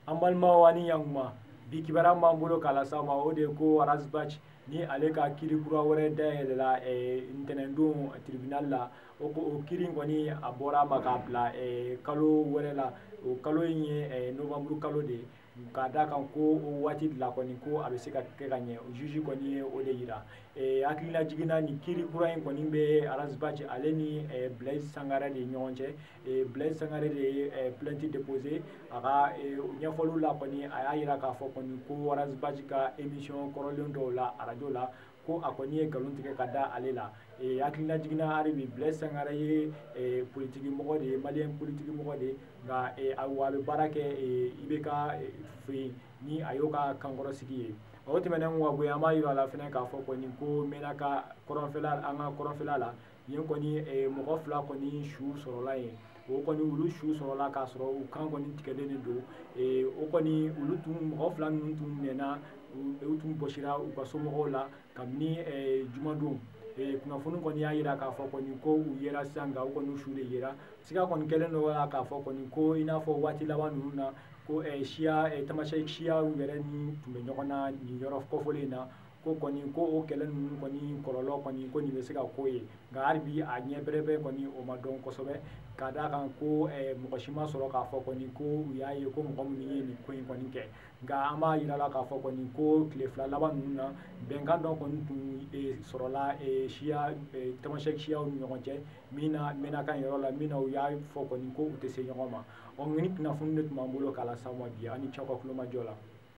An balimaw ani ɲankuma, bi kibaruya b'an bolo k'a lase aw ma, o de ye ko Ras Bath ni ale ka kiri kura wɛrɛ dayɛlɛla ntɛnɛndon tribunal la. O kiri in kɔni, a bɔra a ma k'a bila kalo wɛrɛ la. O kalo in ye novembre kalo de ye, k'a da kan ko o waati de la kɔni ko a bɛ se ka kɛ ka ɲɛ. Juge kɔni ye o de yira. Hakilina jiginna, nin kiri kura in kɔni bɛ Ras Bath ale ni Blaise Sangare de ɲɔgɔn cɛ. Blaise Sangare de ye plainte déposé. A ka ɲɛfɔliw la kɔni, a y'a yira k'a fɔ kɔni ko Ras Bath ka émission kɔrɔlen dɔw la arajo la, ko a kɔni ye nkalon tigɛ ka da ale la. Hakilina jiginna, hali bi Blaise Sangare ye politiki mɔgɔ de ye, malien politiki mɔgɔ de ye, nka a bɛ baara kɛ IBK fɛ yen, ni a y'o ka kankɔrɔsigi ye. O tɛmɛnen kɔ ka bɔ yen, an b'a yira a la fɛnɛ k'a fɔ kɔni ko Menaka kɔrɔnfɛla, an ka kɔrɔnfɛla la yen kɔni, mɔgɔ 2 kɔni su sɔrɔla yen. O kɔni, olu su sɔrɔla k'a sɔrɔ u kan kɔni tigɛlen de don. O kɔni, olu tun mɔgɔ 2 ninnu tun minɛna, u tun bɔsira u ka somɔgɔw la kabini jumadon. Kunnafoni kɔni y'a yira k'a fɔ kɔni ko u yera sisan, nka u kɔni su de yera. Siga kɔni kɛlen dɔ la k'a fɔ kɔni ko i n'a fɔ waati laban ninnu na, ko siya tamasiyɛn siyaw yɛrɛ ni tun bɛ ɲɔgɔn na nin yɔrɔ kɔfɔlen in na, ko kɔni ko o kɛlɛ ninnu kɔni kɔlɔlɔ kɔni ko nin bɛ se ka k'o ye. Nka hali bi a ɲɛ bɛrɛbɛrɛ kɔni, o ma dɔn kosɛbɛ, ka d'a kan ko mɔgɔ si ma sɔrɔ k'a fɔ kɔni ko u y'a ye ko mɔgɔ minnu ye nin ko in kɔni kɛ. Nka an b'a yira la k'a fɔ kɔni ko tile 2 laban ninnu na, bɛnkan dɔ kɔni tun sɔrɔla siya tamasiyɛn siyaw ni ɲɔgɔn cɛ min na Menaka yɔrɔ la, min na u y'a fɔ kɔni ko u tɛ se ɲɔgɔn ma. Ɔ ni kunnafoni de tun b'an bolo k'a lase aw ma bi. Aw ni ce aw ka kulomajɔ la.